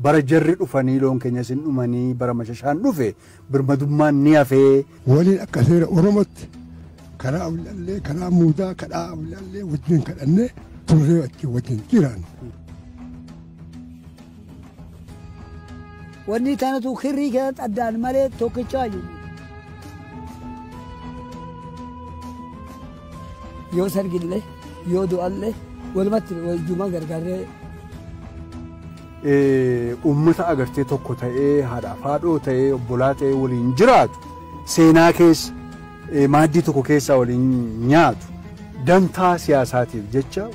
Bara jarri dhufanii loon keenya isin dhumanii bara mashashaan dhufe birmadummaan ni hafee. Waliin akka seera Oromootti karaa awlaallee karaa muudaa kadhaa awlaallee wajjin kadhannee turree achi wajjin jiraan. Wanni tanatu kirrii keessatti addaan malee tokkichaa jiru. Yoo sargillee yoo du'allee walumatti waljuma gargaarree. Uummata agartee tokko ta'ee haadhaaf haadhoo ta'ee obbolaa ta'ee waliin jiraatu seenaa keessa maaddii tokko keessaa waliin nyaatu dantaa siyaasaatiif jecha.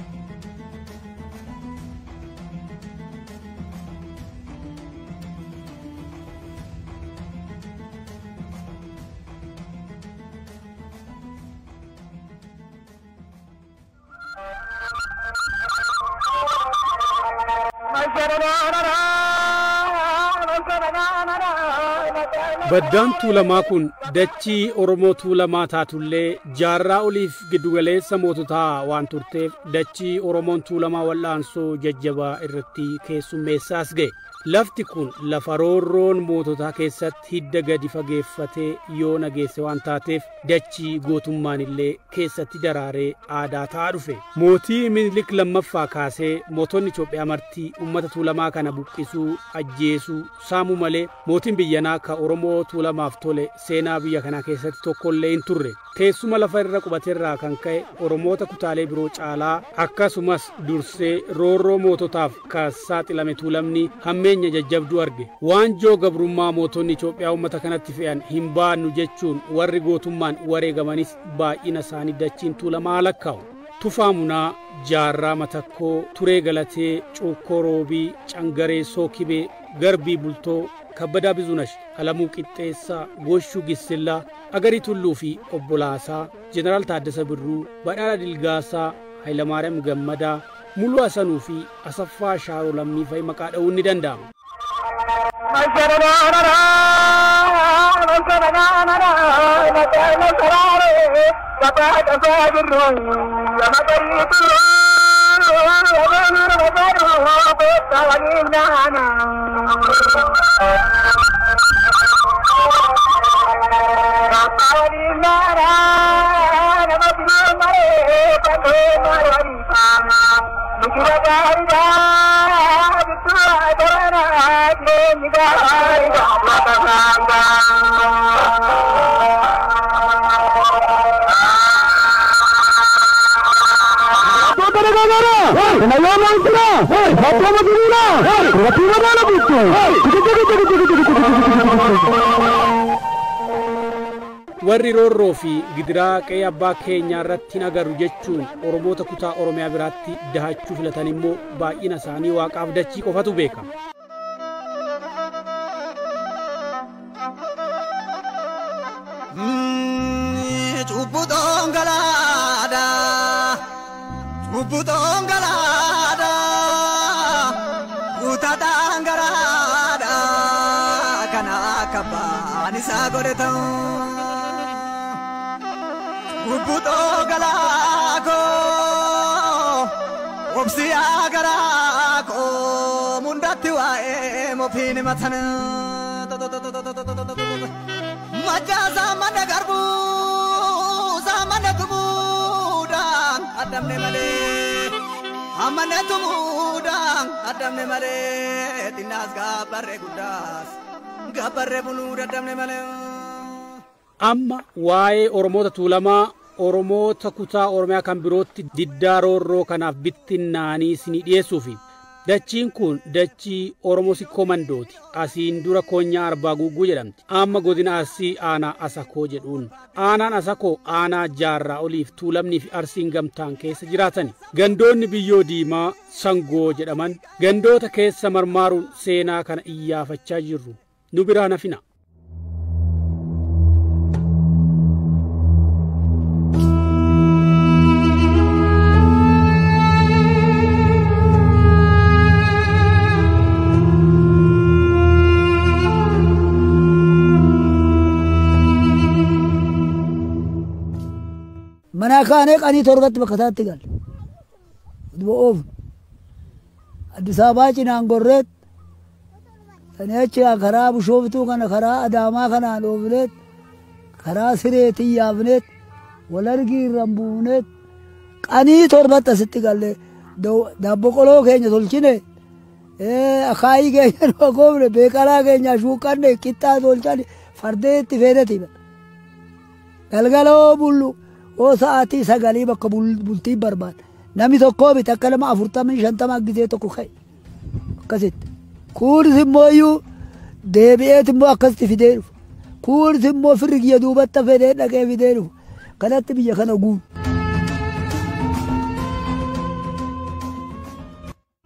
Baddaan Tuulamaa kun dachii Oromoo Tuulamaa taatullee jaarraa oliif giddugaleessa moototaa waan turteef dachii Oromoon Tuulamaa wal'aansoo jajjabaa irratti keessummeessaas ga'e. Lafti kun lafa roorroon moototaa keessatti hidda gadi fageeffatee yoo nageesse waan taateef dachii gootummaan illee keessatti daraaree aadaa ta'aa dhufe. Mootii Minilik lammaffaa kaasee mootonni Itoophiyaa marti uummata Tuulamaa kana buqqisuu, ajjeesuu, saamuu malee mootiin biyyanaa ka Oromoo Tuulamaaf tole seenaa biyya kanaa keessatti tokkollee hin turre. Teessuma lafa irra qubateerraa kan ka'e Oromoota kutaalee biroo caalaa akkasumas dursee roorroo moototaaf ka saaxilame Tuulamni hammeenya jajjabduu arge. Waanjoo gabrummaa mootonni Itoophiyaa uummata kanatti fe'an hin baannu jechuun warri gootummaan wareegamanis baay'ina isaanii dachiin Tuulamaa lakkaa'u. Tufaa Munaa, Jaarraa Matakkoo, Turee Galatee, Cuukkoo Roobii, Cangaree Sookibee, Garbii Bultoo, Kabbadaa Bizunash, Alamuu Qixxeessaa, Goshuu Gissillaa, Agarii Tulluu fi Obbolaasaa, Jeneraal Taaddasa Birruu, Badhaadha Dilgaasaa, Hayilamaariyaam Gammadaa, Muluu Hasanuu fi Asaffaa Shaaroo Lammii fa'i maqaa dha'uun ni danda'ama. Warri roorroo fi gidiraa qe'ee abbaa keenyaa irratti hin agarru jechuun Oromoota kutaa Oromiyaa biraatti dahachuu filatan immoo baay'ina isaanii waaqaaf dachii qofatu beeka. Cubbutoon galaadha, cubbutoon galaadha, guutaadhaan garaadha, kana akka abbaan isaa godhe ta'u. Cubbutoo galaakoo, obsiyaa garaakoo, mundatti waa'ee mofiin himatan. Majjaa saammanne garbuu, saammanne tumuudhaan addamne malee. Ammanne tumuudhaan addamne malee. Xinnaas gaabbarree guddaas gaabbarree buluu daddamne malee. Amma waa'ee Oromoota Tuulamaa Oromoota kutaa Oromiyaa kan birootti diddaa roorroo kanaaf bittinnaanii isinii dhiyeessuufi. Dachiin kun dachii Oromoo Sikkoo Mandooti. Asiin dura Koonyaa Arbaa Guugguu jedhamti. Amma godina Arsii aanaa Asakoo jedhuun. Aanaan Asakoo aanaa jaarraa oliif Tuulamnii fi Arsiin gamtaan keessa jiraatani. Gandoonni biyyoo diimaa Sangoo jedhaman gandoota keessa marmaaruun seenaa kana iyyaafachaa jirru. Nu biraa nafina. Mana kaanee qanii torbatti bakka isaatti galle. Duba oofnu. Addis Ababaa cinaan gorreet Sanii achi karaa Bishooftuu kana karaa Adaamaa kanaan oofneet karaa Sireetii yaafneet walargii irraan buufneet qanii torbatti asitti galle daabboo qoloo keenya tolchine akaayii keenya nu akoofne beekalaa keenya shuuqqanne qixxaa tolchane fardeen itti feenati. Galgaloo bullu oo sa'aatii 9 bakka bultii barbaada. Namni tokkoo bita akka nama 40 50 gisee tokko ka'e akkasitti. Kunis immoo iyyuu deebi'eet immoo akkasitti fidee dhufa. Kunis immoo firri kiyya duubatti fedhee dhaqee fidee dhufa. Kanatti biyya kana guuru.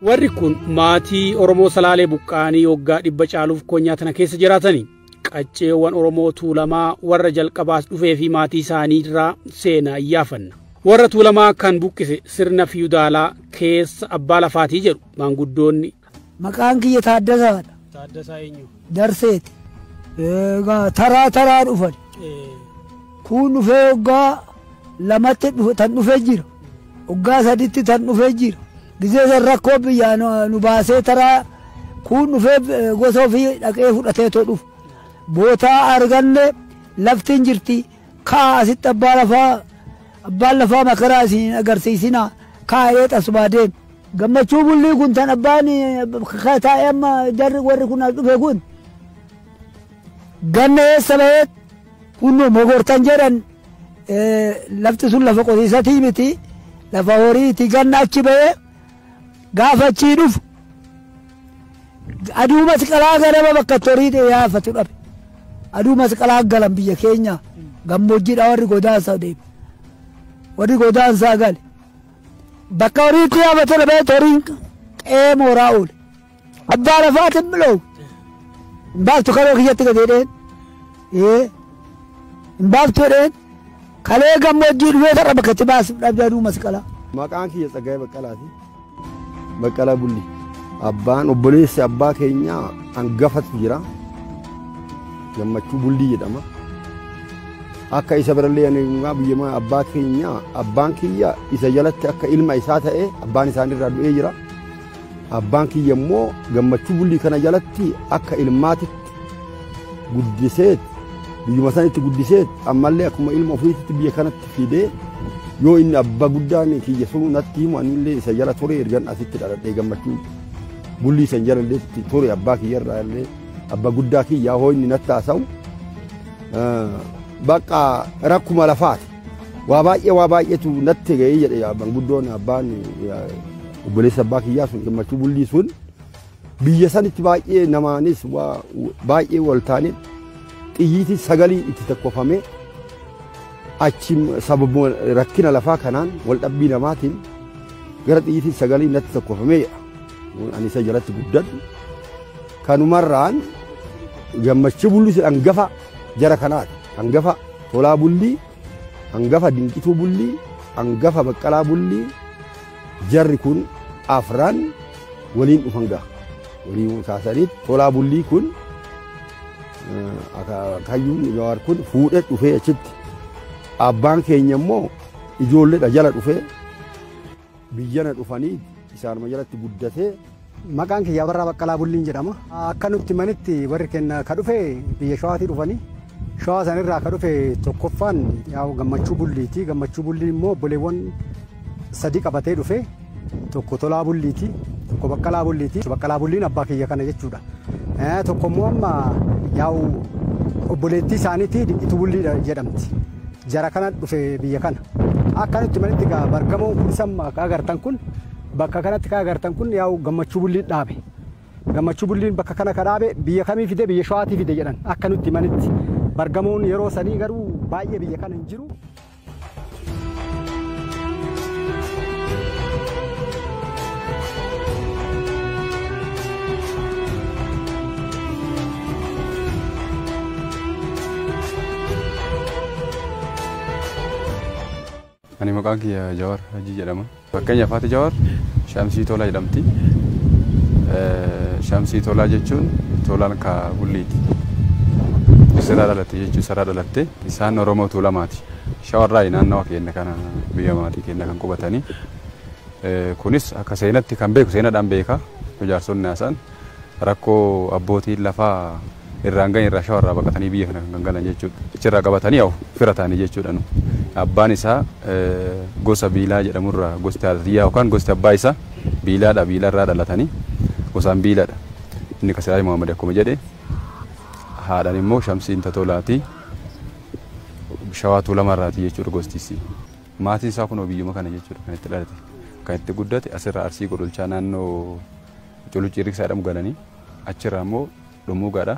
Warri kun maatii Oromoo Salaalee buqqaanii waggaa 100 caaluuf konyaa tana keessa jiraatani. Qacceewwan Oromoo Tuulamaa warra jalqabaas dhufee fi maatii isaanii irraa seenaa iyyaafanna. Warra Tuulamaa kan buqqise sirna fiyudaalaa keessa abbaa lafaatii jedhu maanguddoonni. Maqaan kiyya Taaddasaadha. Taaddasaa eenyu? Darseeti. Egaa taraa taraa dhufan. Kun dhufee waggaa 2tti tan dhufee jira. Waggaa 3tti tan dhufee jira. Gisee san rakkoo biyyaa nu baasee taraa kun dhufee gosa ofii dhaqee fudhatee too dhufu. Bootaa arganne lafti hin jirti. Kaa asitti abbaan lafaa makaraa isin agarsiisinaa kaa'ee tasuma deemu. Gammachuu bullii kun tan abbaan taa'ee amma jarri warri kun as dhufe kun ganna eessa ba'ee kunnu mogortan jedhan lafti sun lafa qotiisatii miti lafa horiiti ganna achi ba'ee gaafa achii dhufu aduu masqalaa ganama bakka horii yaafatu dhabe. Aduu masqalaa galan biyya keenya gammoojjiidha warri godaansaa deemu. Warri godaansaa gale. Bakka horiitti yaafatu dhabee horiin qe'ee mooraa oole. Abbaa lafaatiin miloowu. Hin baaftu karoo kiyyatti gadi jedheen. Hin baaftu jedheen. Kalee gammoojjii dhufee tarra bakka itti baasuuf dhabde aduu masqalaa. Maqaan kiyya Tsaggaayee Baqqalaati. Baqqalaa Bulli. Abbaan obboleessi abbaa keenyaa hangafatu jira. Gammachuu Bullii jedhama. Akka isa birallee ani biyya abbaa keenyaa abbaan kiyya isa jalatti akka ilma isaa ta'e abbaan isaanirraa du'ee jira. Abbaan kiyya immoo Gammachuu Bullii kana jalatti akka ilmaatitti guddiseet biyyuma sanitti guddiseet ammallee akkuma ilma ofiitti biyya kanatti fidee yoo inni abbaa guddaan kiyya sun natti himu anillee isa jala ture ergan asitti dhaladhee Gammachuu Bullii san jalallee ture abbaa kiyyarraa illee abbaa guddaa kiyyaa hoo inni natti haasa'u bakka rakkuma lafaati. Waa baay'eetu natti ga'ee jedhe abbaan guddoon abbaan obboleessa abbaa kiyyaa sun Gammachuu Bullii sun biyya sanitti baay'ee namaanis baay'ee wal taane xiyyiitii 9 itti tokkofame achi sababuma rakkina lafaa kanaan wal dhabbii namaatiin gara xiyyiitii 9 natti tokkofame jedha. Ani isa jalatti guddadhu. Kanumarraan Gammachuu Bullii sun hangafa jara kanaati. Hangafa Tolaa Bullii, hangafa Dinqituu Bullii, hangafa Baqqalaa Bullii jarri kun afran waliin dhufan gaha. Waliin kaasanii Tolaa Bullii kun akaakayyuun Jawaar kun fuudhee dhufee achitti abbaan keenya immoo ijoolleedha jala dhufee biyyana dhufanii isaanuma jalatti guddatee. Maqaan kiyya Abarraa Baqqalaa Bulliin jedhama. Akka nutti manitti warri kenna ka dhufe biyya Shawaatii dhufanii Shawaa sanirraa ka dhufe tokkoffaan yaa'u Gammachuu Bulliiti. Gammachuu Bullii immoo obboleewwan 3 qabatee dhufe tokko Tolaa Bulliiti, tokko Baqqalaa Bulliiti. Baqqalaa Bulliin abbaa kiyya kana jechuudha. Tokko immoo amma yaa'u obboleettii isaaniitii Dinqituu Bullii jedhamti. Jara kana dhufe biyya kana. Akka nutti manitti egaa bargamoon kun samma akka agartan kun bakka kanatti kan agartan kun yaa'u Gammachuu Bulliin dhaabe. Gammachuu Bulliin bakka kana ka dhaabe biyya kamii fide biyya Shawaatii fide jedhan akka nutti manitti. Bargamoon yeroo sanii garuu baay'ee biyya kana hin jiru. Ani maqaan kiyya Jawaar Hajii jedhama. Fakkeenyaaf haati Jawaar Shamsii Tolaa jedhamti. Shamsii Tolaa jechuun Tolaan ka Bulliiti. Isarraa dhalatte jechuun isarraa dhalatte isaan Oromoo Tuulamaati. Shawarraa naannawa keenya kana biyya maatii keenya kan qubatanii. Kunis akka seenatti kan beeku seenaadhaan beeka jaarsonni haasa'an. Rakkoo abbootiin lafaa irraan gahan irraa shawarraa baqatanii biyya kana kan galan jechuudha. Achirraa qabatanii yaa'u fira ta'anii jechuudha nu. Abbaan isaa gosa Biilaa jedhamurraa gosti haadhatiyyaa yookaan gosti abbaa isaa Biilaadha, Biilarraa dhalatanii gosaan Biilaadha. Inni Kasiraaj Muhammad akkuma jedhe haadhaan immoo Shamsiin Tatolaati. Shawaa Tuulamarraati jechuudha gosti isii. Maatiin isaa kunoo biyyuma kana jechuudha kan itti dhalate. Kan itti guddate asirraa Arsii Godolchaa naannoo Culuccii Riksaa jedhamu galanii achirraa immoo Dhummuugaadha.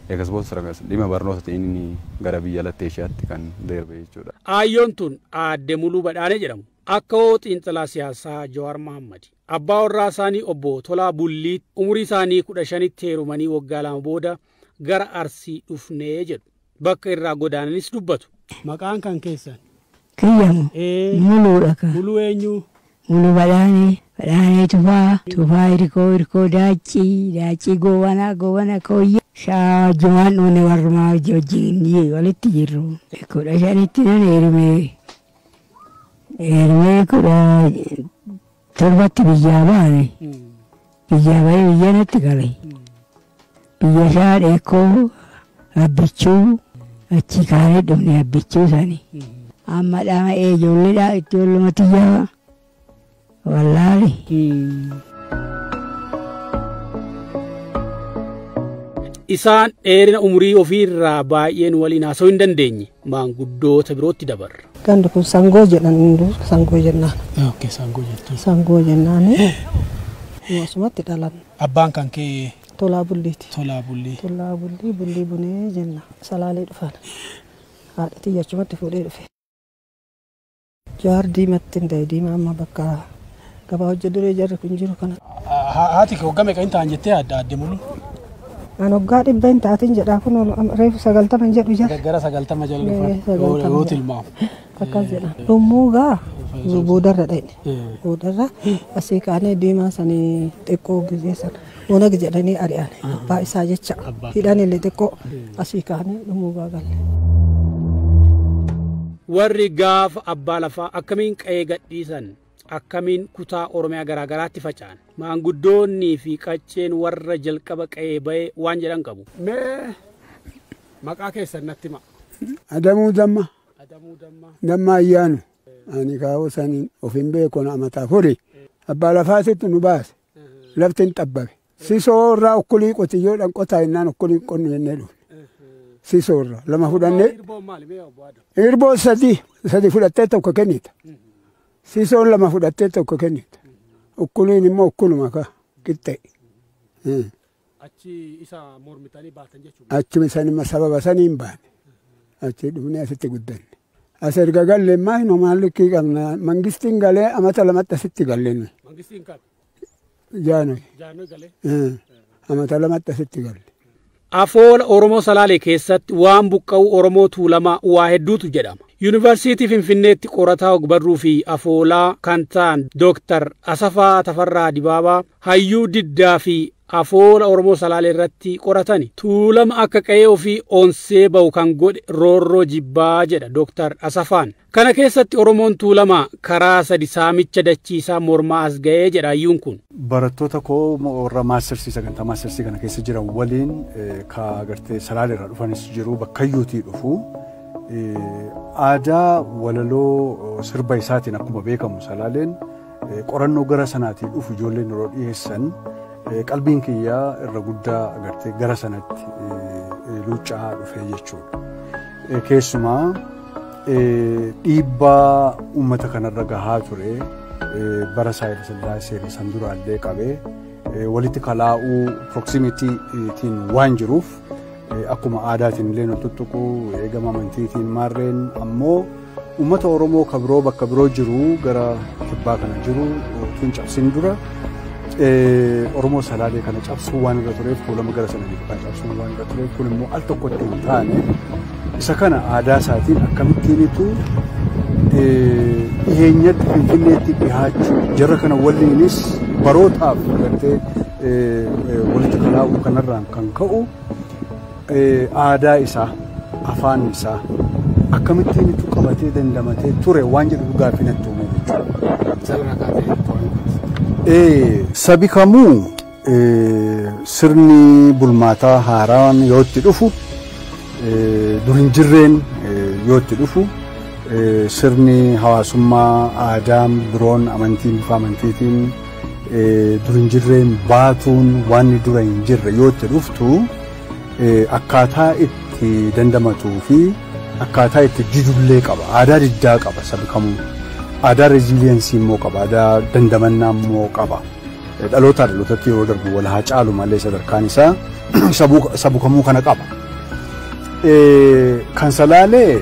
Eegas booda dhimma barnoota ta'in gara biyya alatti Eeshiyaatti kan darbe jechuudha. Aayyoon tun Aadde Muluu Badhaanee jedhamu. Akka hoo xiinxalaa siyaasaa Jawaar Mohammad. Abbaa warraa isaanii obbo Tolaa Bullii umurii isaanii 15tti heerumanii waggaa 2 booda gara Arsii dhufnee jedhu. Bakka irraa godaananis dubbatu. Maqaan kan keessan? Kiyyamu. Muluudha ka. Muluu eenyu? Muluu Badhaanee. Badhaanee Tufaa. Tufaa Hirkoo Hirkoo Daaccii. Daaccii Goobanaa Goobanaa Kooyyee. Shaajumaan dhufne warrumaa wajjin walitti jirru. 15tti nan heerumee. Heerumee 17tti biyyaa baane. Biyyaa bahee biyya natti gale. Biyya isaa dheekoo abbichuu achi kaanee dhufne abbichuu sani. Amma dhama ijoolleedha ijoollumatti jaba wallaale. Isaan dheerina umurii ofiirraa baay'een waliin haasa'uu hin dandeenye maanguddoota birootti dabarra. Gandi kun sangoo jedhan hunduu sangoo jennaan. Okay, sangoo jettu. Sangoo jennaan. Asumatti dhalan. Abbaan kan kee? Tolaa Bulliiti. Tolaa Bullii. Tolaa Bullii Bullii Bunee jenna. Salaalee dhufan. Haadha tiyya achumatti fuudhee dhufe. Jaar diimatti hin ta'e diimaa amma bakka gabaa hojii duree jarri kun jiru kana. Haati kee waggaa meeqa hin ta'an jettee adda adde Muluu? An waggaa 100 hin taatin jedhaa kun reefu 90 jedhu jira. Gara 90 jala dhufan yoo tilmaamu. Akkas jedha. Dhummuugaa boodarra dhaqne. Boodarra asii kaanee diimaa sanii xiqqoo gizee sana onag jedhanii ari'an abbaa isaa jecha hidhan illee xiqqoo asii kaanee dhummuugaa galle. Warri gaafa abbaa lafaa akkamiin qe'ee gadhiisan akkamiin kutaa Oromiyaa garaagaraatti faca'an maanguddoonnii fi qacceen warra jalqaba qe'ee ba'e waan jedhan qabu. Mee maqaa keessan natti hima. Adamuu Damma. Adamuu Damma. Damma Ayyaanu. Ani kaa'uu saniin of hin beeku amataa furi. Abbaa lafaasitti nu baase. Lafti hin xabbabe. Sisoo irraa okkolii qotiyyoodhaan qotaa jennaan okkolii qonnu jennee dhufne. Sisoo irraa lama fudhannee. Irboo sadi fudhattee tokko kennita. Sisoon lama fudhattee tokko kennita. Okkoliin immoo okkoluma ka qixxee. Achi isa mormitanii baatan jechuudha. Achi sanima sababa saniin baane. Achi dhufnee asitti guddanne. As erga galle immoo hin homaan likkii qabna. Mangistiin galee amata lamatti asitti galle nuyi. Mangistiin kan? Jaanoi. Jaanoi galee? Amata lamatti asitti galle. Afoola Oromoo Salaalee keessatti waan buqqa'u Oromoo Tuulamaa waa hedduutu jedhama. Yuunivarsiitii Finfinneetti qorataa ogbarruu fi afoolaa kan ta'an Dooktar Asafaa Tafarraa Dibaabaa hayyuu diddaa fi afoola Oromoo Salaalee irratti qoratani. Tuulama akka qe'ee ofii onsee ba'u kan godhe roorroo jibbaa jedha Dooktar Asafaan. Kana keessatti Oromoon Tuulamaa karaa sadi saamicha dachiisaa mormaa as ga'ee jedha hayyuun kun. Barattoota koo warra maastersii sagantaa maastersii kana keessa jiran waliin ka agartee Salaalee irraa dhufanis jiru bakkayyuutii dhufu. Aadaa walaloo sirba isaatiin akkuma beekamu Salaaleen qorannoo gara sanaatii dhufu ijoolleen yeroo dhiyeessan qalbiin kiyyaa irra guddaa agartee gara sanatti luuccaa dhufee jechuudha. Keessumaa dhiibbaa uummata kanarra gahaa ture bara Saayila san duraallee qabee walitti kalaa'uu proximitytiin waan jiruuf akkuma aadaatiin illee nu tuttuqu eegama amantiitiin maarreen ammoo uummata Oromoo ka biroo bakka biroo jiru gara kibbaa kana jiru tun cabsin dura Oromoo Salaalee kana cabsuu waan irra tureef Tuulama gara sana jiru kan cabsuu waan irra tureef kun immoo al tokkotti hin taane isa kana aadaa isaatiin akkamittiinitu dhiheenyatti Finfinneetti dhihaachuu jarra kana waliinis barootaaf agartee walitti kalaa'uu kanarraan kan ka'u aadaa isaa afaan isaa akkamittiinitu qabatee dandamatee ture waan jedhu gaaffii natti uume jechuudha. Sabi kamuu Sirni bulmaataa haaraan yoo itti dhufu, dur hin jirreen yoo itti dhufu, sirni hawaasummaa aadaan biroon amantiin bifa amantiitiin dur hin jirreen baatuun waan dura hin jirre yoo itti dhuftu, akkaataa itti dandamatuu fi akkaataa itti didullee qaba. Aadaa diddaa qaba sabi kamuu. Aadaa resilience immoo qaba. Aadaa dandamannaa immoo qaba. Dhalootaa dhalootatti yeroo darbu wal haa caalu malee sadarkaan isaa sabu kamuu kana qaba. Kan Salaalee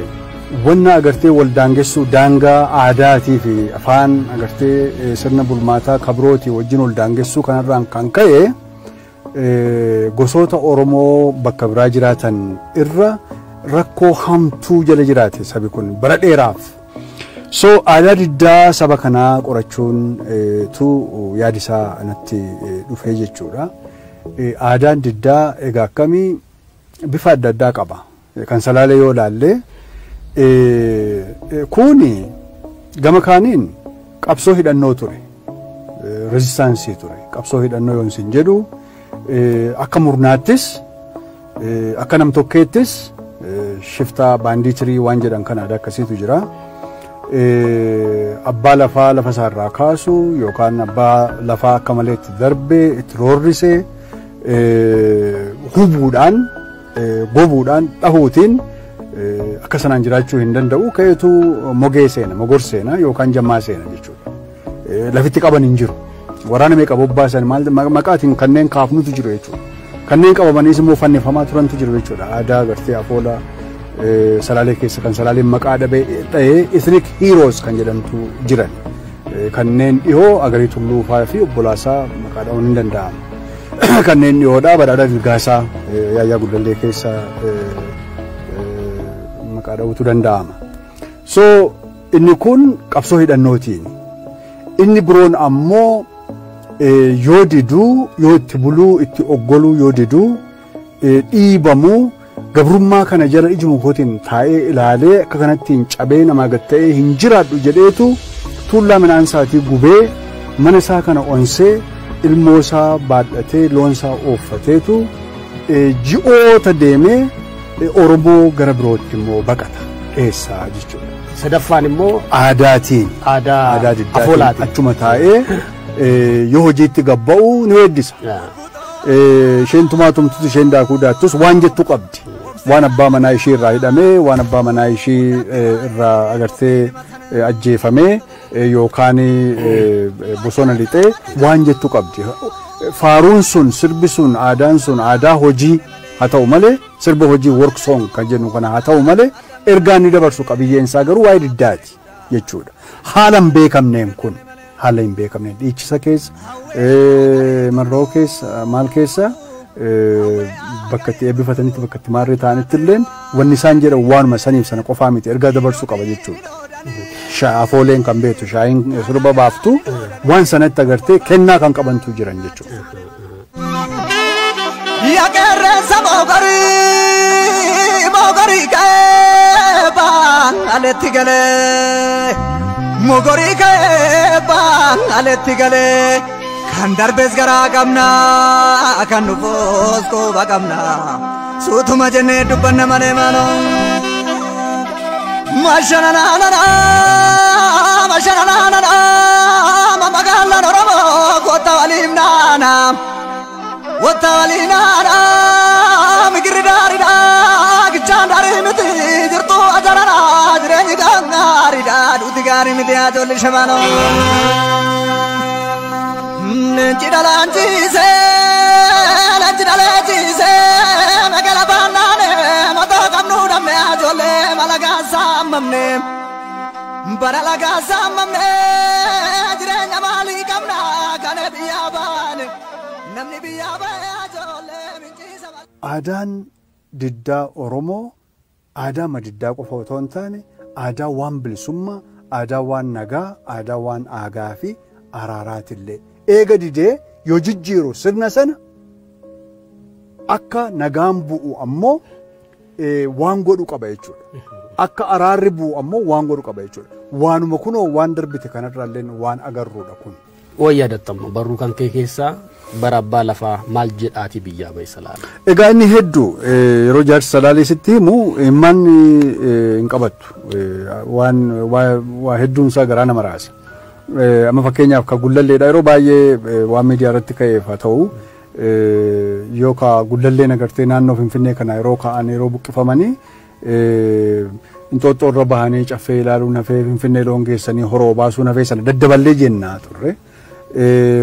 wanna agartee wal daangessuu daangaa aadaatii fi afaan agartee sirna bulmaataa kabrootii wajjin wal daangessuu kanarraan kan ka'e gosoota Oromoo bakka biraa jiraatan irra rakkoo hamtuu jala jiraate sabi kun bara dheeraaf. So aadaa diddaa saba kanaa qorachuun tu yaadisaa natti dhufee jechuudha. Aadaan diddaa egaa akkamii bifa adda addaa qaba. Kan Salaalee yoo ilaalle kuni gama kaaniin qabsoo hidhannoo ture. Resistaansii ture. Qabsoo hidhannoo yoon sin jedhu akka murnaattis akka namtokkeettis shiftaa baanditirii waan jedhan kan aadaa akkasiitu jira. Abbaa lafaa lafa isaarraa kaasu yookaan abbaa lafaa akka malee itti darbe itti roorrise hubuudhaan gobuudhaan dhahuutiin akka sanaan jiraachuu hin danda'u ka'eetu mogee seena, mogor seena yookaan jammaa seena jechuudha. Lafitti qaban hin jiru. Waraana meeqa bobbaasan maal maqaatiin kanneen kaafnutu jiru jechuudha. Kanneen qabamaniis immoo fannifamaa turantu jiru jechuudha. Aadaa agartee afoola Salaalee keessa kan Salaaleen maqaa dhabee ta'ee ethnic heroes kan jedhamtu jiran. Kanneen dhihoo Agarii Tulluufaa fi obbolaasaa maqaa dha'uun hin danda'amu. Kanneen dhihoodhaa Badhaadhaa Dilgaasaa Yaayyaa Gullallee keessa maqaa dha'uutu danda'ama. So inni kun qabsoo hidhannootiin. Inni biroon ammoo yoo diduu, yoo itti buluu, itti oggoluu yoo diduu dhiibamuu gabrummaa kana jala ijuma kootiin taa'ee ilaalee akka kanatti hin cabee namaa gad ta'ee hin jiraadhu jedheetu tuullaa midhaan isaatii gubee mana isaa kana onsee ilmoo isaa baadhatee loon isaa ooffateetu ji'oota deemee Oromoo gara birootti immoo baqata dheessaa jechuudha. Sadaffaan immoo aadaatiin, aadaa afoolaatiin achuma taa'ee yoo hojiitti gabba'u ni weeddisa. Isheen tumaa tumtutu isheen daakuu daattus waan jettu qabdi. Waan abbaa manaa ishee irraa hidhamee, waan abbaa manaa ishee irraa agartee ajjeefamee yookaan bosona lixee waan jettu qabdi. Faaruun sun, sirbi sun, aadaan sun aadaa hojii haa ta'u malee, sirba hojii work song kan jennu kana haa ta'u malee, ergaa inni dabarsu qabiyyeen isaa garuu waa'ee diddaati jechuudha. Haala hin beekamneen kun, haala hin beekamneen dhiichisa keessa, marroo keessa, maal keessa bakka itti eebbifatanitti bakka itti maarree ta'anitti illee wanni isaan jedhan waanuma saniif sana qofaa miti ergaa dabarsuu qaba jechuudha. Afooleen kan beektu shaayiin sirba baaftu waan sanatti agartee kennaa kan qabantu jiran jechuudha. Yaa qeerransa moogarii moogarii ka'ee aletti galee moogarii ka'ee aletti galee kan darbes garaa qabna kan dhufus quba qabna suutuma jennee dubbanna malee maaloo. Mashananana mashananana magaalaan Oromoo kottaa waliin naana. Watalinana migirri daaridha gichaan daarii miti jirtu ajarana jireenyi gaariidha duuti gaarii miti ajoolli shamanoo. Leenci dhalaanchiisee leenci dhaleechiisee magala baannaane mataa qabnu dhabne ajoollee malagaa saammamne bara lagaa saammamne jireenya maalii qabna kana biyyaa baane. Aadaan diddaa Oromoo aadaa madiddaa qofa otoo hin taane aadaa waan bilisummaa, aadaa waan nagaa, aadaa waan aagaa fi araaraatillee. Eega didee yoo jijjiiru sirna sana akka nagaan bu'u ammoo waan godhu qaba jechuudha. Akka araarri bu'u ammoo waan godhu qaba jechuudha. Waanuma kunoo waan darbite kanarraallee waan agarruudha kun. Waa yaadattama barruu kan kee keessaa bara abbaa lafaa maal jedhaati biyyaa bahe Salaalee. Egaa inni hedduu yeroo jaarsi Salaalee sitti himu himmanni hin qabattu. Waan waa hedduun isaa garaa nama raasa. Amma fakkeenyaaf ka Gullalleedha yeroo baay'ee waan miidiyaa irratti ka'eef haa ta'u yoo ka Gullalleen agartee naannoo Finfinnee kana yeroo ka'an yeroo buqqifamanii Inxooxxoo irra bahanii caffee ilaaluun hafee Finfinnee loon geessanii horoo baasuun hafee sana daddaballee jennaa turre.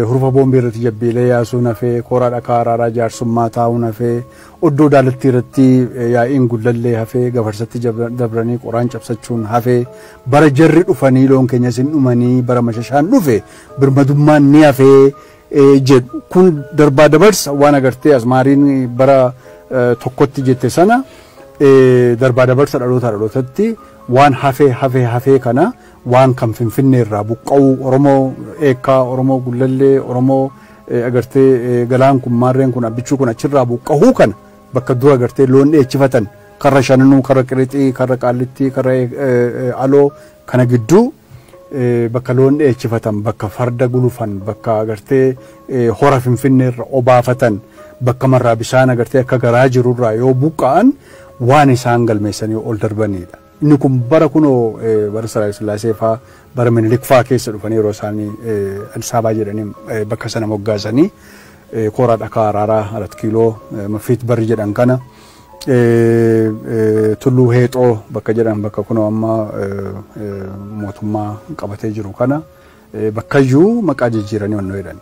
Hurufa boombii irratti jabbiilee yaasuun hafee kooraa dhakaa araaraa jaarsummaa taa'uun hafee oddoo daalattii irratti yaa'iin Gullallee hafee gafarsatti dabranii qoraan cabsachuun hafee bara jarri dhufanii loon keenya isin dhumanii bara mashashaan dhufe birmadummaan ni hafee jedhu kun darbaa dabarsa waan agartee asmaariin bara tokkotti jette sana darbaa dabarsa dhaloota dhalootatti waan hafee hafee hafee kana waan kan Finfinnee irraa buqqa'uu Oromoo Eekkaa, Oromoo Gullallee, Oromoo agartee galaan kun maarreen kun abbichuu kun achirraa buqqa'uu kana bakka dura agartee loon dheechifatan karra shananuu, karra qirixii, karra qaallittii, karra aloo kana gidduu bakka loon dheechifatan, bakka farda gulufan, bakka agartee hora Finfinnee irra obaafatan, bakka marraa bishaan agartee akka garaa jirurraa yoo buqqa'an waan isaan galmeessanii ol darbanidha. Inni kun bara kunoo bara Haayile Sillaasee fa'aa bara Minilik fa'aa keessa dhufanii yeroo isaanii Addis Ababaa jedhanii bakka sana moggaasanii kooraa dhakaa araaraa 4 kiiloo mafiit barri jedhan kana tulluu heexoo bakka jedhan bakka kunoo amma mootummaa qabatee jiru kana bakkayyuu maqaa jijjiiranii wannoo jedhan.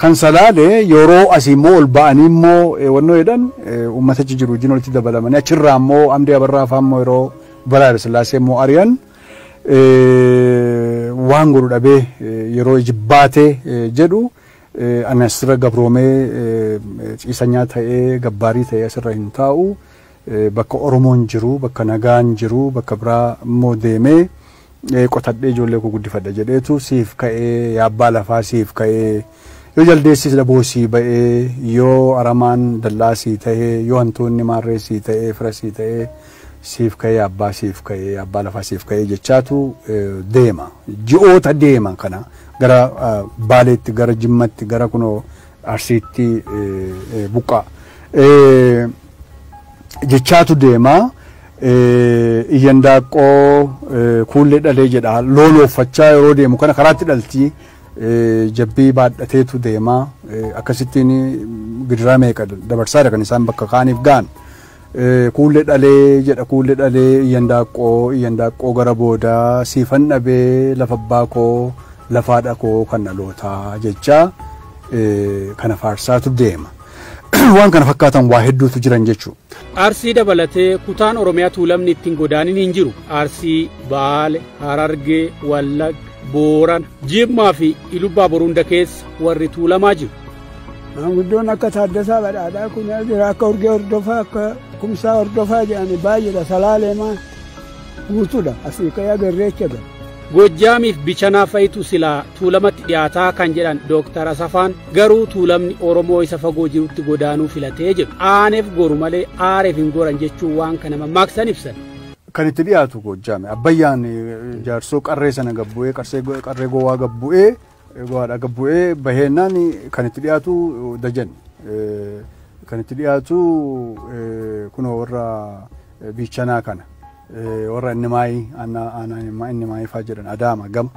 Kan Salaalee yeroo asii immoo ol ba'anii immoo wannoo jedhan uummata achi jiru wajjin walitti dabalamanii achirraa immoo Amdee Abarraa fa'aa immoo yeroo bara Haayile Sillaasee immoo ari'an waan godhu dhabee yeroo jibbaatee jedhu ani asirra gabroomee ciisanyaa ta'ee gabbaarii ta'ee asirra hin taa'u bakka Oromoon jiru bakka nagaan jiru bakka biraa immoo deemee qotadhee ijoollee koo guddifadha jedheetu siif ka'ee yaabbaa lafaa siif ka'ee yoo jaldeessis daboosii ba'ee yoo aramaan dallaasii ta'ee yoo hantuunni maarreessii ta'ee firasii ta'ee siif ka'ee abbaa siif ka'ee abbaa lafaa siif ka'ee jechaatu deema. Ji'oota deema kana gara Baaleetti gara Jimmatti gara kunoo Arsiitti buqqaa. Jechaatu deema. Iyyandaaqqoo kuullee dhalee jedha loon ooffachaa yeroo deemu kana karaatti dhalti jabbii baadhateetu deema. Akkasittiin gidiraa meeqa dabarsaadha kan isaan bakka kaaniif ga'an. Kuullee dhalee jedha kuullee dhalee iyyandaaqqoo gara boodaa siifan dhabee lafa abbaa koo lafa haadha koo kan dhalootaa jecha kana faarsaatu deema. Waan kana fakkaatan waa hedduutu jiran jechuudha. Arsii dabalatee kutaan Oromiyaa tuulamni ittiin godaanin hin jiru. Arsii, Baale, Harargee, Wallagga, Boorana, Jimmaa fi Ilubbaa Boruunda keessa warri tuulamaa jiru. Maanguddoon akka Taaddasaa Badhaadhaa kun jira akka Urgee Hordofaa akka Kumsaa Hordofaa jedhani baay'eedha. Salaalee maa guutuudha. Asii ka'ee agarreecha gala. Goojjaamiif Bichanaa fa'itu silaa tuulamatti dhiyaataa kan jedhan Dooktar Asafaan garuu tuulamni Oromoo isa fagoo jirutti godaanuu filatee jedhu. Aaneef goru malee aareef hin goran jechuun waan kana mammaaksan ibsan. Kan itti dhiyaatu Goojjaame Abbayyaan jaarsoo qarree sana gabbu'ee qarree gowwaa gabbu'ee gowaadha gabbu'ee baheennaan kan itti dhiyaatu Dajan kan itti dhiyaatu kunoo warra Bichanaa kana. Warra Innimaayii Innimaayii fa'aa jedhan Adaama gama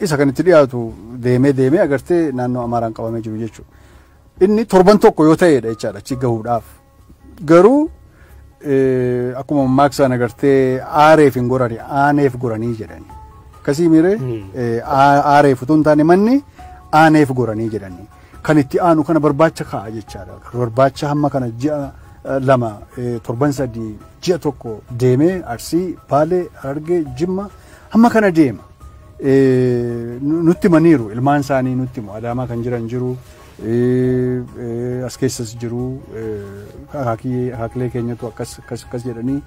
isa kan itti dhiyaatu deemee deemee agartee naannoo Amaaraan qabamee jiru jechuudha. Inni torban tokko yoo ta'edha jechaadha achi gahuudhaaf. Garuu akkuma mammaaksaan agartee aareef hin gorani aaneef goranii jedhani. Akkasii miiree aareef utuu hin taane manni aaneef goranii jedhani. Kan itti aanu kana barbaacha kaa'a jechaadha. Barbaacha hamma kana ji'a 2 torban 3 ji'a 1 deemee Arsii, Baalee, Harargee, Jimma hamma kana deema. Nutti maniiru ilmaan isaanii nutti himu Adaamaa kan jiran jiru as keessas jiru akaakilee keenyatu akkas akkas akkas jedhanii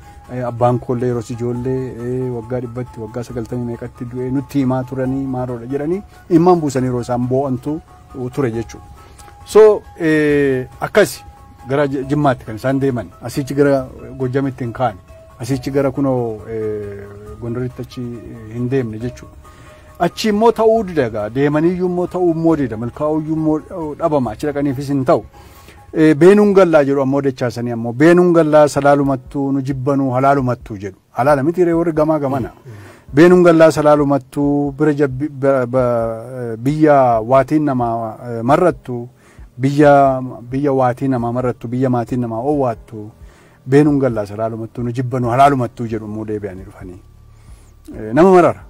abbaan koollee yeroo ijoollee waggaa 100tti waggaa 90 meeqatti du'ee nutti himaa turanii maaroodha jedhanii immaan buusanii yeroo isaan boo'antu ture jechuudha. So akkasi gara Jimmaatti kan isaan deeman asichi gara Goojjamitti hin kaane asichi gara kunoo Gondoritti achi hin deemne jechuudha. Achi immoo ta'uu dida egaa deemaniyyuu immoo ta'uu immoo dida milkaa'uyyuu immoo dhabama achi dhaqaniifis hin ta'u. Beenuun gallaa jedhu ammoo dachaasanii ammoo beenuun gallaa salaalumattuu nu jibbanuu halaalumattuu jedhu. Halaala miti ree warri gamaa gamana. Beenuun gallaa salaalumattuu bira biyya waatiin namaa marrattu biyya waatiin namaa marrattu biyya maatiin namaa oowwaattu beenuun gallaa salaalumattuu nu jibbanuu halaalumattuu jedhu immoo deebi'anii dhufanii. Nama marara.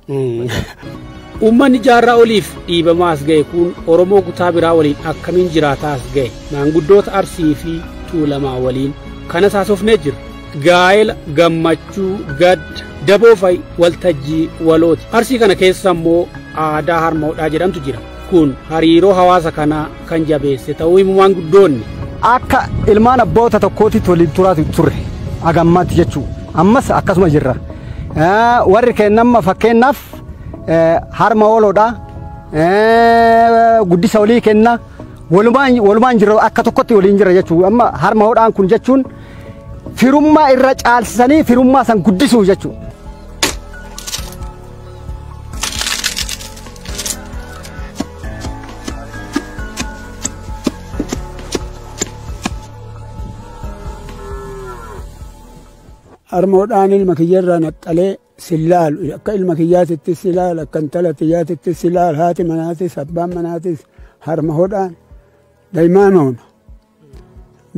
Uummanni jaarraa oliif dhiibamaa as ga'e kun Oromoo kutaa biraa waliin akkamiin jiraataa as ga'e maanguddoota Arsii fi Tuulamaa waliin kanas haasofnee jira. Gaa'ela, gammachuu, gadda, daboo fa'i waltajjii walooti. Arsii kana keessa immoo aadaa harma hodhaa jedhamtu jira. Kun hariiroo hawaasa kanaa kan jabeesse ta'uu himu maanguddoonni. Akka ilmaan abboota tokkootitti waliin turaatu turre hagammaatti jechuu ammas akkasuma jirra. Warri kennamma fakkeenyaaf harma ooloodha guddisa olii kenna walumaan jira akka tokkotti waliin jira jechuu amma harma hodhaan kun jechuun firummaa irra caalsisanii firummaa san guddisuu jechuu. Harmoodhaan ilma kiyyarraa naxxalee sillaalu akka ilma kiyyaatitti silaalu akka intala kiyyaatitti silaalu haati manaatis abbaan manaatis harma hodhaan daa'imaan oona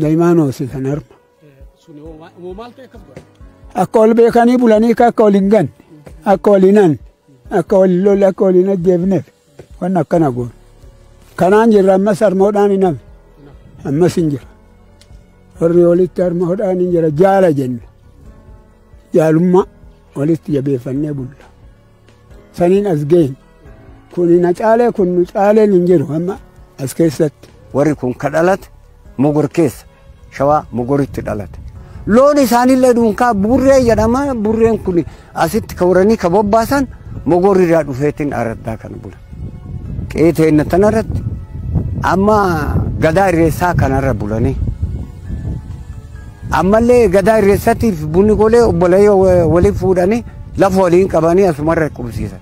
daa'imaan hoosisan harma. Akka ol beekanii bulanii akka ol hin ganne akka ol hin hanne akka ol hin lolle akka ol hin ajjeefneef waan akkana goona. Kanaan jirra ammas harma hodhaan hin hafne ammas hin jira. Warri walitti harma hodhaan hin jira jaala jenna. Jaalummaa walitti jabeeffannee bulla. Saniin as geenye. Kun na caalee kun nu caaleen hin jiru amma as keessatti. Warri kun ka dhalate Mogor keessa Shawaa Mogoritti dhalate. Loon isaanillee dhuunfaa burree jedhama. Burreen kun asitti ka horanii ka bobbaasan Mogorirraa dhufeetiin araddaa kana bula. Qe'ee inni tanarratti amma gadaa irreessaa kanarra bulanii. Ammallee gadaa irreessatiif bunni golee obboleeyyo waliin fuudhanii lafa waliin qabanii asumarra qubsiisan.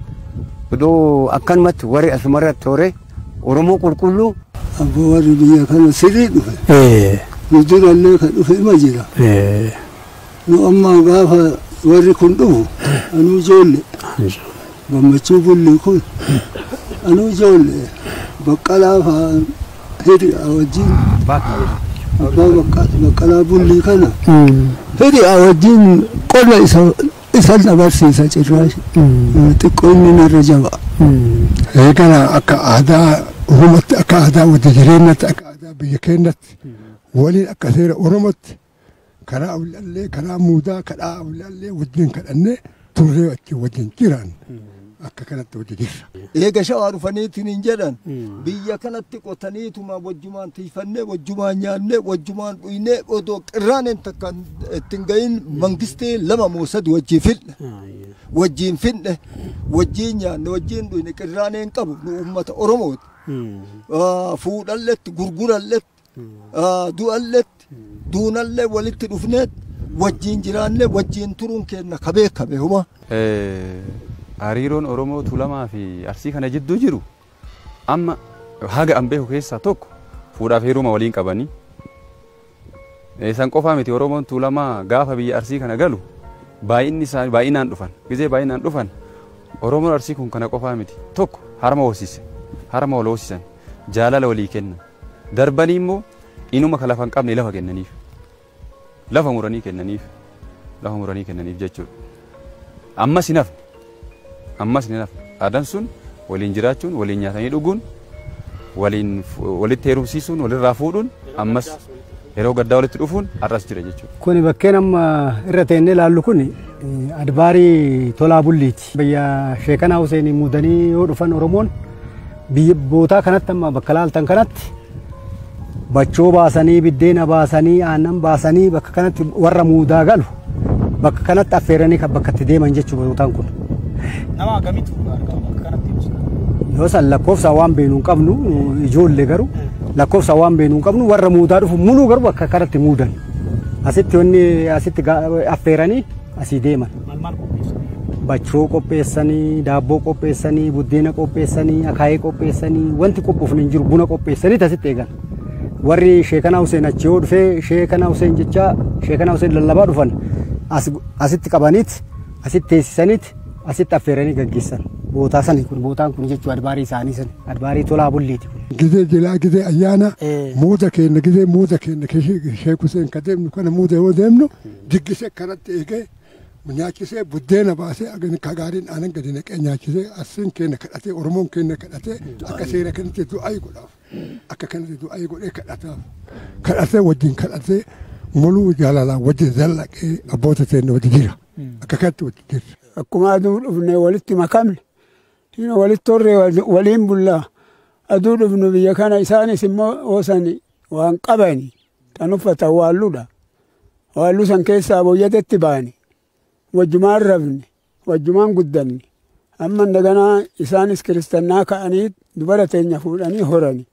Odoo akkanumatti warri asumarratti horee Oromoo qulqulluu. Abbaa warri biyya kana sirrii dhufe. Nu durallee kan dhufe ima jira. Nu amma gaafa warri kun dhufu anuu ijoollee. Gammachuu Bullii kun anuu ijoollee Baqqalaa fa'aa hiriyaa wajjin. Abbaa Baqqalaa Bullii kana hiriyaa wajjin qonna isan agarsiisa cirraashi. Xiqqoo inni narra jaba. Eegala akka aadaa Oromootti akka aadaa wajji jireenyatti akka aadaa biyya keenyatti waliin akka seera Oromootti karaa awlaallee karaa muudaa kadhaa awlaallee wajjin kadhannee turree achi wajjin jiraan akka kanatti wajji jirra. Eega Shawaa dhufaniitiin hin jedhan biyya kanatti qotaniituma wajjumaan tiifannee wajjumaan nyaannee wajjumaan dhuynee odoo qirraaneen takka ittiin gahin mangistee 2 moo 3 wajjin fidne. Wajjin fidne wajjin nyaanne wajjin dhuyne qirraaneen qabu nu uummata Oromooti. Fuudhalletti gurguralletti du'alletti duunallee walitti dhufneet wajjin jiraanne wajjin turuun keenya kabee kabe huma. Hariiroon Oromoo Tuulamaa fi Arsii kana jidduu jiru amma haga an beeku keessaa tokko fuudhaaf heeruma waliin qabanii. Isaan qofaa miti Oromoon Tuulamaa gaafa biyya Arsii kana galu baay'inni isaanii baay'inaan dhufan. Gizee baay'inaan dhufan Oromoon Arsii kun kana qofaa miti tokko harma hoosise harma wal hoosisan jaalala walii kennan darbanii immoo inuma ka lafa hin qabne lafa kennaniif lafa muranii kennaniif lafa muranii kennaniif jechuudha. Ammas hin hafne. Ammas ni hafe. Aadaan sun waliin jiraachuun, waliin nyaatanii dhuguun, waliin walitti heerumsiisuun, walirraa fuudhuun ammas yeroo gaddaa walitti dhufuun har'as jira jechuudha. Kuni bakkeen amma irra teennee ilaallu kun adbaarii Tolaa Bulliiti. Biyya Sheekanaa Huseenii muudanii yoo dhufan Oromoon biyya bootaa kanatti amma bakka laaltan kanatti bachoo baasanii, biddeena baasanii, aannan baasanii bakka kanatti warra muudaa galu bakka kanatti affeeranii kan bakka itti deeman jechuudha bootaan kun. Nama akkamiitu argama bakka kanatti ibsa? Yoo san lakkoofsa waan beeknu hin qabnu ijoollee garuu lakkoofsa waan beeknu hin qabnu warra muudaa dhufu muluu garuu bakka kanatti muudan. Asitti wanni asitti affeeranii asii deeman. Maal maal qopheessu? Bachoo qopheessanii, daabboo qopheessanii, buddeena qopheessanii, akaayii qopheessanii, wanti qophoofne hin jiru buna qopheessanii asitti eegan. Warri Sheekanaa Huseen achi yoo dhufee Sheekanaa Huseen jecha Sheekanaa Huseen lallabaa dhufan asitti qabaniit asitti teessisaniit asitti affeeranii gaggeessan. Bootaa sani kun bootaan kun jechuun adbaarii isaanii sani adbaarii tolaa bulliiti kun. Gizee jilaa gizee ayyaana muuda keenya gizee muuda keenya Sheek Huseen ka deemnu kana muuda yoo deemnu diggisee kanatti eegee nyaachisee buddeena baasee ka gaariin aanan gadi naqee nyaachisee asiin keenya kadhatee Oromoon keenya kadhatee akka seera kanatti du'aa godhaaf akka kanatti du'aa godhee kadhataaf kadhatee wajjin kadhatee muluu jaalalaa wajjin zallaqee abboota teenya wajjin jira akka kanatti wajjin jira. Akkuma aduu dhufne walitti makamne walitti horree waliin bullaa aduu dhufnu biyya kana isaanis immoo oosani waan qabani kan uffatan waalludha. Waalluu san keessaa booyyatetti baani. Wajjumaan rafne wajjumaan guddanne amma daganaa isaanis kiristannaa ka'anii dubara teenya fuudhanii horani.